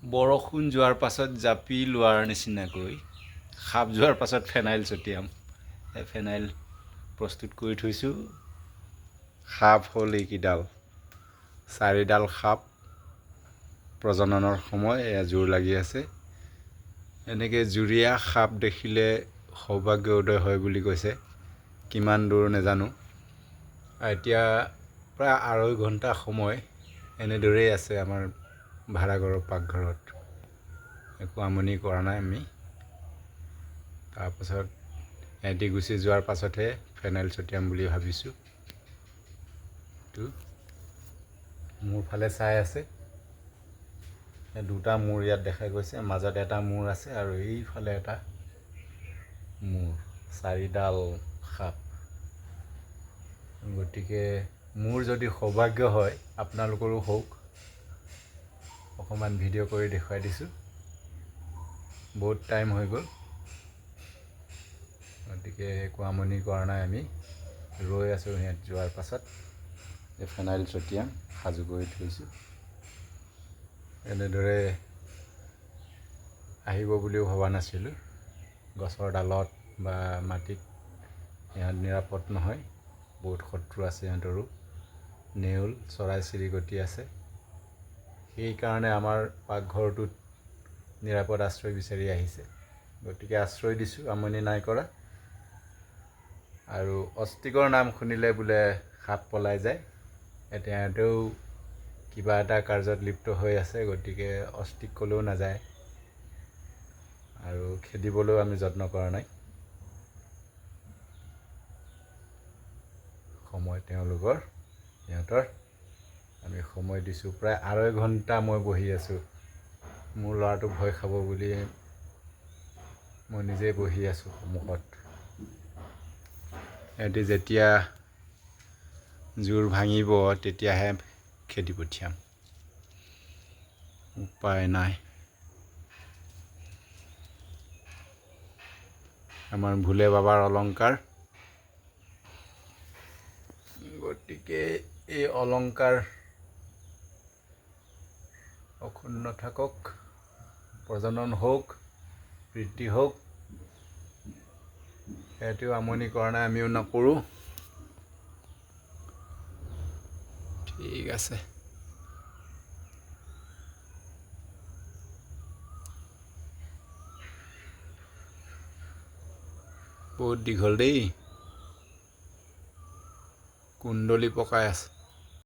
বৰষুণ যোৱাৰ পাছত জাপি লোৱাৰ নিচিনাকৈ সাপ যোৱাৰ পাছত ফেনাইল ছটিয়াম। এই ফেনাইল প্ৰস্তুত কৰি থৈছোঁ। সাপ হ'ল এইকেইডাল, চাৰিডাল সাপ। প্ৰজননৰ সময়, এয়া জোৰ লাগি আছে। এনেকৈ জুৰীয়া সাপ দেখিলে সৌভাগ্য উদয় হয় বুলি কৈছে, কিমান দূৰ নাজানো। এতিয়া প্ৰায় 2.5 ঘণ্টা সময় এনেদৰেই আছে আমাৰ ভাড়াঘৰৰ পাকঘৰত, একো আমনি কৰা নাই আমি। তাৰপাছত সিহঁতি গুচি যোৱাৰ পাছতহে ফেনাইল ছটিয়াম বুলি ভাবিছোঁ। এইটো মোৰ ফালে চাই আছে। দুটা মূৰ ইয়াত দেখা গৈছে, মাজত এটা মূৰ আছে আৰু এইফালে এটা মূৰ, চাৰিডাল সাপ। গতিকে মোৰ যদি সৌভাগ্য হয়, আপোনালোকৰো হওক, অকণমান ভিডিঅ' কৰি দেখুৱাই দিছোঁ। বহুত টাইম হৈ গ'ল, গতিকে একো আমনি কৰা নাই, আমি ৰৈ আছোঁ সিহঁত যোৱাৰ পাছত। এই ফেনাইল ছটিয়াম সাজু কৰি থৈছোঁ। এনেদৰে আহিব বুলিও ভবা নাছিলোঁ। গছৰ ডালত বা মাটিত সিহঁত নিৰাপদ নহয়, বহুত শত্ৰু আছে সিহঁতৰো, নেউল চৰাই চিৰিকটি আছে। সেইকাৰণে আমাৰ পাকঘৰটোত নিৰাপদ আশ্ৰয় বিচাৰি আহিছে, গতিকে আশ্ৰয় দিছোঁ, আমনি নাই কৰা। আৰু অস্তিকৰ নাম শুনিলে বোলে সাপ পলাই যায়। এতিয়া সিহঁতেও কিবা এটা কাৰ্যত লিপ্ত হৈ আছে, গতিকে অস্তিক ক'লেও নাযায় আৰু খেদিবলৈও আমি যত্ন কৰা নাই। সময় তেওঁলোকৰ, সিহঁতৰ আমি সময় দিছোঁ। প্ৰায় 2.5 ঘণ্টা মই বহি আছোঁ। মোৰ ল'ৰাটো ভয় খাব বুলি মই নিজেই বহি আছোঁ সন্মুখত। সিহঁতি যেতিয়া জোৰ ভাঙিব তেতিয়াহে খেদি পঠিয়াম, উপায় নাই। আমাৰ ভোলে বাবাৰ অলংকাৰ, গতিকে এই অলংকাৰ অক্ষুণ্ণ থাকক, প্ৰজনন হওক, বৃদ্ধি হওক। সিহঁতেও আমনি কৰা নাই, আমিও নকৰোঁ। ঠিক আছে। বহুত দীঘল দেই, কুণ্ডলী পকাই আছে।